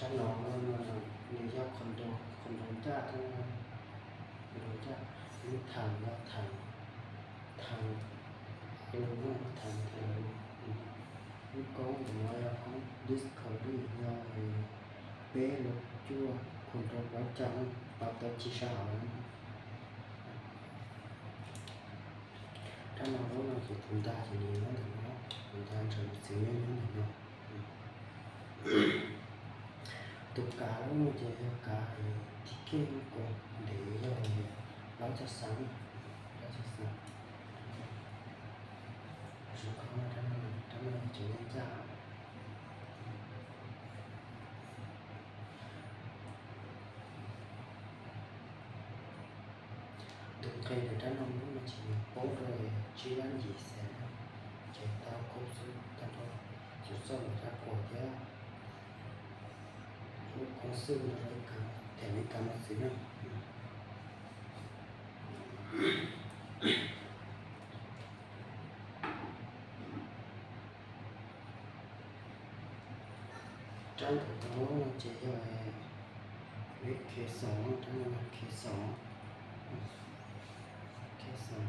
Rab no nws yog qhov nroo, qhov nroo ncaj, qhov nroo ncaj, lub thaam yog thaam, thaam, thaam, lub koob ntawm no yog koob Discovery, yog peb los cuaj, qhov nroo plaub caug, pab tau ci sab hauv na. Rab no lub no ces tus nta ces nws nyob ntawm no, tus nta ntshav txwv nyob ntawm no. Tus kav lub no ces yog kav thib kej lub koom ntev yog plaub caug xav, plaub caug xav. Rab no, rab no tseem ncaj. Tus nqi ntawm rab no lub no ces poob rau tsib lab yim xees na, ces tau koob xwb tau rau xyuam txoj ntawm rab kuas thiab lub koob xwb no rau ib kav, them ib kav mos txwv na. Rab ntawm no no ces yog ib khiav xoom, rab no khiav xoom, khiav xoom,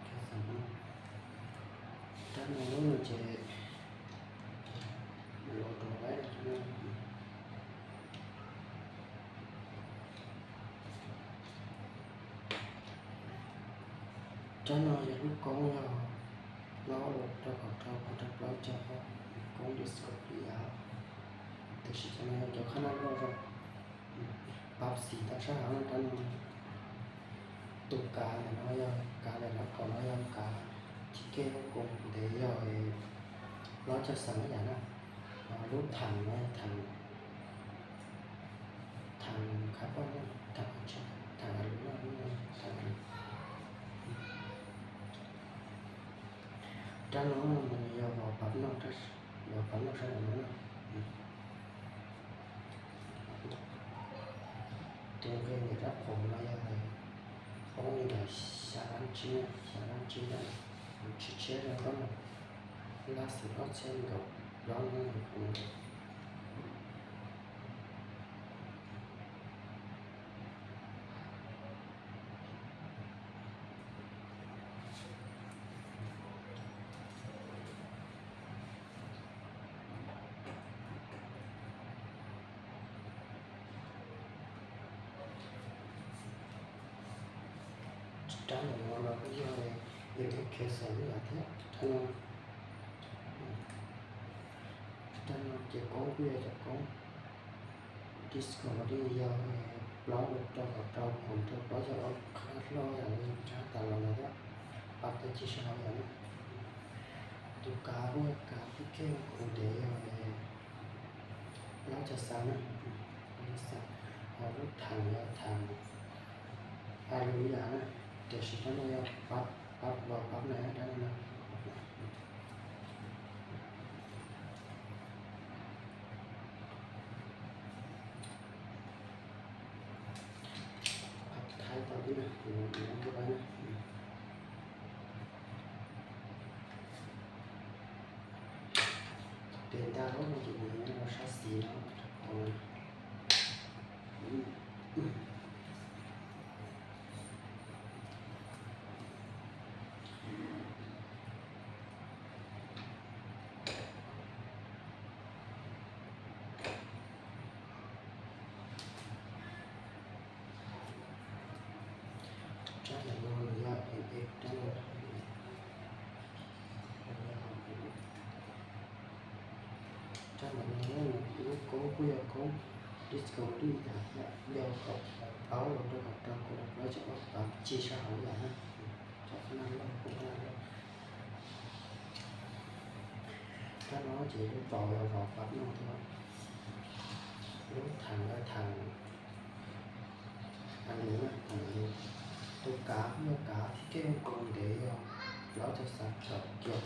khiav xoom. Rab no lub no ces los rau laib rab no. Rab no yog lub koob yog plaub los rau kaum rau, kaum rau plaub caug, koob Discovery yom. Tiam sis cov no yog cov qhab naj loj zog, pab xis tau sab hauv na rab no. Tus kav ntawm no yog kav ntawm rab kaum no yog kav thib kej lub koom ntev yog plaub caug xav yam na. Lub thaam no yog thaam, thaam carbon, thaam, thaam aluminum, thaam aluminum. Rab no nws yog vos pab noj, vos pab noj sab nraum no na. Tus nqi ntawm rab phom no yog poob li ntawm xya lab tsib, xya lab tsib na, tshiab tshiab rau plaub no, lab xwm ob txhiab nees nkaum plaub no. Rab ntawm no los kuj yog, yog thiab khiav xeem ib yam thiab rab no. Rab no ces koob kuj yog cov koob Discovery yog plaub los rau kaum rau, kaum rau plaub caug ob, qhab naj hlob yam li rab tas los ntawd thiab, pab tau ci sab hauv yam na. Tus kav kuj yog kav thib kej koom ntev yog plaub caug xav na, plaub caug xav. Ho lub thaam yog thaam aluminum na, tiam sis rab no yog pab, pab vos pab noj rab no na. Thaij tau tib na, kuv muab rub qab na. Tes ntaj lub no ces nws nyob rau sab xis no rau hauv. Rab ntawm no nws yog M F rab no. Rab ntawm no lub koob kuj yog koob Discovery yam thiab, yog kaum plaub los rau kaum rau, kaum rau plaub caug ob, pab ci sab hauv yam na. Cov qhab naj loj, koob qhab naj loj. Rab no ces lub vos yog vos pab noj thiab. Lub thaam yog thaam aluminum na, thaam aluminum. Tus kav kuj yog kav thib kej koom ntev yog plaub caug xav kaum cuaj.